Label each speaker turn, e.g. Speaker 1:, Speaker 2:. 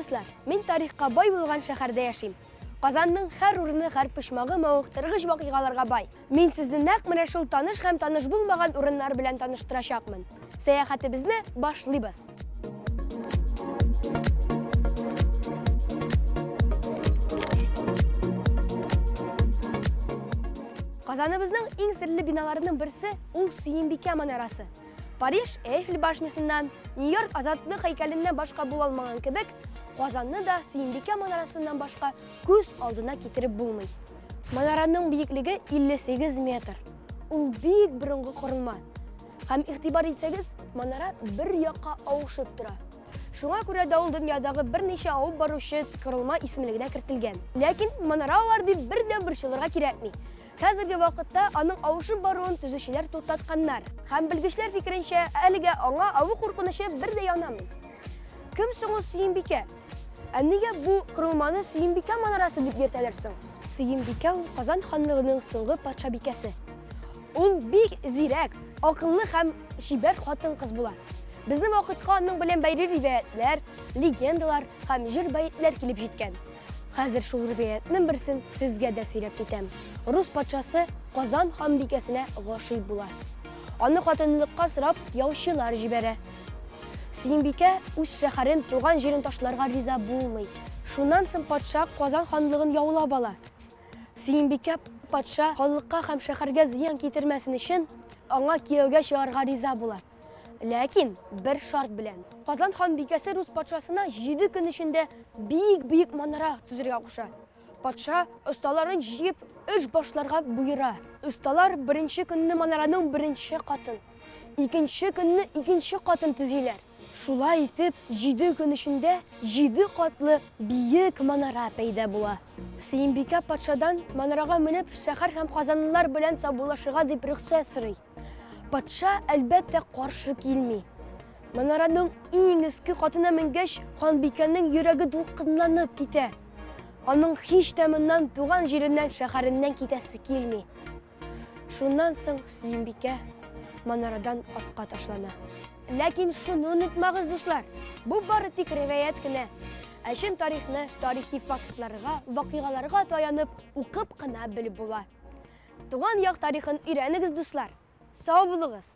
Speaker 1: дуслар, мин тарихка бай булган шәһәрдә яшим. Казанның һәр урыны, һәр почмагы мавыктыргыч вакыйгаларга бай. Мин сезне нәкъ менә шул таныш һәм таныш булмаган урыннар белән таныштырачакмын. Сәяхәтебезне башлыйбыз. Казаныбызның иң серле биналарының берсе ул Сөембикә манарасы. Париж Эйфель башнясыннан, Нью-Йорк Азатлык һәйкәленнән башка була алмаган кебек, Казанны да Сөембикә манарасыннан башка күз алдына китереп булмый. Манараның биеклеге 58 метр. Ул бик борынгы корылма. Һәм игътибар итсәгез, манара бер якка авышып тора. Шуңа күрә дә ул дөньядагы берничә авып баручы корылма исемлегенә кертелгән. Ләкин манара авар дип бер дә борчылырга кирәкми. Хәзерге вакытта аның авышып баруын төзүчеләр туктатканнар. Һәм белгечләр фикеренчә, әлегә аңа аву куркынычы бер дә янамый. Кем соң ул Сөембикә? Ә нигә бу корылманы Сөембикә манарасы дип йөртәләр соң? Сөембикә ул Казан ханлыгының соңгы патшабикәсе. Ул бик зирәк, акыллы һәм чибәр хатын-кыз була. Безнең вакытка аның белән бәйле риваятьләр, легендалар һәм җыр-бәетләр килеп җиткән. Хәзер шул риваятьнең берсен сезгә дә сөйләп китәм. Рус патшасы Казан ханбикәсенә гашыйк була. Аны хатынлыкка сорап яучылар җибәрә. Сөембикә үз шәһәрен, туган җирен ташларга риза булмый. Шуннан соң патша Казан ханлыгын яулап ала. Сөембикә патша халыкка һәм шәһәргә зыян китермәсен өчен аңа кияүгә чыгарга риза була. Ләкин бер шарт белән. Казан ханбикәсе рус патшасына җиде көн эчендә бик-биек манара төзергә куша. Патша осталарын җыеп эш башларга боера. Осталар беренче көнне манараның беренче катын, икенче көнне икенче катын төзиләр. Шулай итеп, җиде көн эчендә җиде катлы биек манара пәйда була. Сөембикә патшадан манарага менеп шәһәр һәм казанлылар белән саубуллашырга дип рөхсәт сорый. Патша, әлбәттә, каршы килми. Манараның иң өске катына менгәч, ханбикәнең йөрәге дулкынланып китә. Аның һич тә моннан туган җиреннән, шәһәреннән китәсе килми. Шуннан соң Сөембикә манарадан аска ташлана. Ләкин шуны онытмагыз, дуслар, бу бары тик риваять кенә. Ә чын тарихны тарихи фактларга, вакыйгаларга таянып укып кына белеп була. Туган як тарихын өйрәнегез, дуслар! Сау булыгыз!